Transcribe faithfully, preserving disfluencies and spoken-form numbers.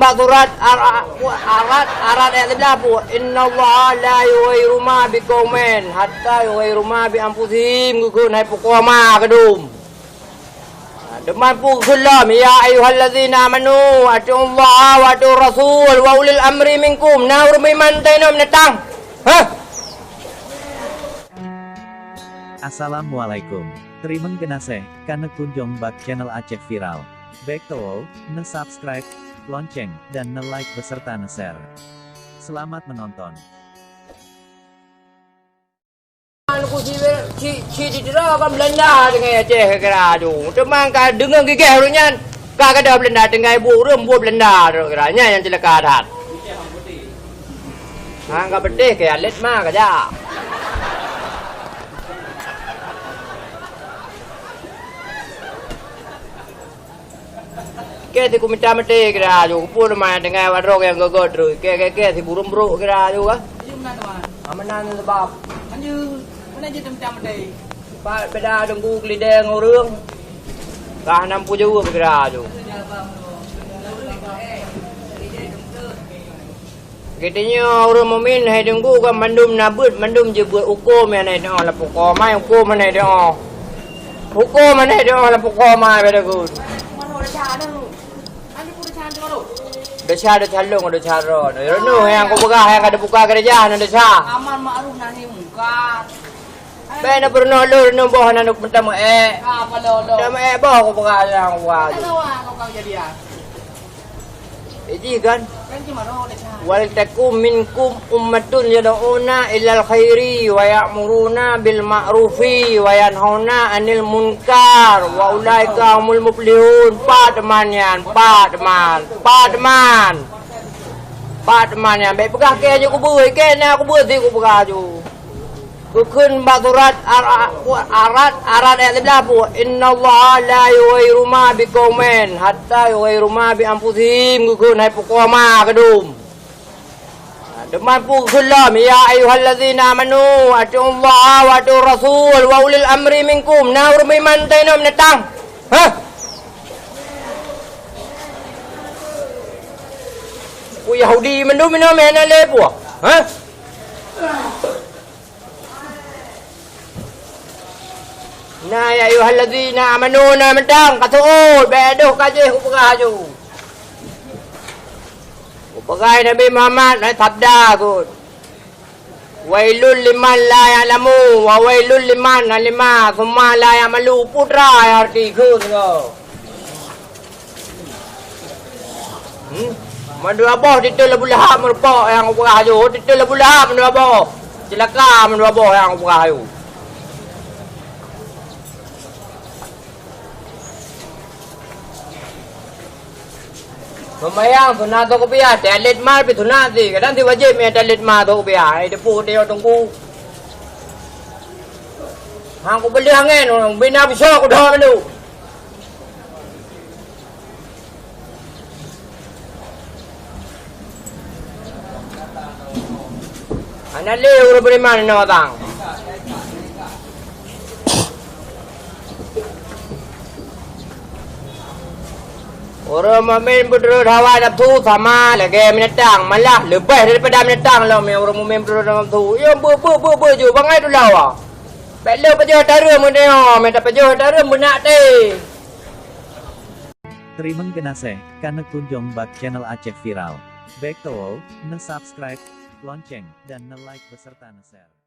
Bak surat Ar-, Ar-, Ar-Ra'd, Ar-Ra'd ayat sebelas pun, "Innallaha la yughayyiru ma biqaumin hatta yughayyiru ma bi anfusihim," geukheun hai pukoe ma keudum. Teuma pun geukheun lom, "Ya ayyuhallazina amanu, atiullaha wa atiur rasul wa ulil amri minkum." Na ureuëng meuiman teuinong neutang. Hah? Assalamualaikum. Teurimong geunaséh ka neukunjong bak channel Aceh Viral. Bék tuwoe, neusubscribe, lonceng, dan neu-like beserta neu-share. Selamat menonton. Anu ku si, si, si di tira kan Belanda dengan Aceh kira tu. Teuma ka deungon gigeh ureuëng nyan, ka kada Belanda tinggai bu ureuëng bu Belanda tu kira. Nyan nyang celaka that. Ha, ka beuteh ke alet ma kaja. Kèe si kumita maté kira aju, kupue teuma tinggai wadrong nyang geugot terus. Kèe, kèe, kèe si burung brok kira aju kah? Meunan teuma. Ah, meunan sabab. Anjeu, meunan jeuet mita maté. Pat beda deungku keulidèe ngon ureueng. Kah nam pujeuet kira aju. Geutanyoe ureueng mukmin hai teungku kan mandum na beuet, mandum jeuet beuet hukôm nyang na di teuoh lam pukoe mai, hukôm nyang na di teuoh. Hukôm nyang na di teuoh lam pukoe mai pada gun. Desya, desya lôn, desya droe. Renung nyang kupeugah nyang ka teubuka keureuja na desya. Amar ma'ruf nahi mungkar. Bèk na peurunoe lôn, lôn boh na neuk meutameuék. Ka, ka lôn, lôn. Meutameuék boh kupeugah nyang kupeugah. Kata lawa kau kang jadi ah. Eh, jih kan? Kan cuma roh dah cah. "Wal takum minkum ummatun yad'una ilal khairi wa ya'muruna bil ma'rufi wa yanhauna 'anil munkar wa ulaika humul muflihun." Pat teuma nyan, pat teuma, pat teuma. Pat teuma nyan, bèk peugah kèe aju kubeue, kèe na kubeue si kupeugah aju. Geukheun bak surat Ar-, Ar-, Ar-Ra'd, Ar-Ra'd ayat sebelas pun, "Innallaha la yughayyiru ma biqaumin hatta yughayyiru ma bi anfusihim," geukheun hai pukoe ma keudum. Teuma pun geukheun lom, "Ya ayyuhallazina amanu, atiullaha wa atiur rasul wa ulil amri minkum." Na ureueng meuiman teuinong neutang. Hah? Peue Yahudi mandum inong meunan lé peue? Hah? Na, "Ya ayyuhallazina amanu," na mantong ka seuôt, bèk deuh ka jih kupeugah aju. Kupeugah Nabi Muhammad, na sabda keuh, "Wailul liman la ya'lamu, wa wailul liman alima, summa la ya'malu," putra nyang arti kheun nyoe. Hmm? Mandua boh titeul Abu Lahab meurumpok nyang kupeugah aju. Titeul Abu Lahab mandua boh. Ceulaka mandua boh nyang kupeugah aju. Seumayang sunat sôk kupiah, teualet ma pih sunat si. Kadang si wajéb mé teualet ma sôk kupiah. Ai, teupeue teuh teungku. Hang kupeuleueh angén, bina beusoe kudhôt mandum. Hana lé ureueng beriman inoe tang. Ureueng mukmin peuturot hawa nafsu sama lagèe binatang, malah leubeh daripada binatang lom nyang ureueng mukmin peuturot hawa nafsu. Yo, beu, beu, beu, beu ju, bangai tulawa. Bèk lé pajoh tareuem meunyoe, mita pajoh tareuem beunak teh. Teurimong geunaséh ka neukunjong bak channel Aceh Viral. Bèk tuwoe, neusubscribe, lonceng, dan neu-like beserta neu-share.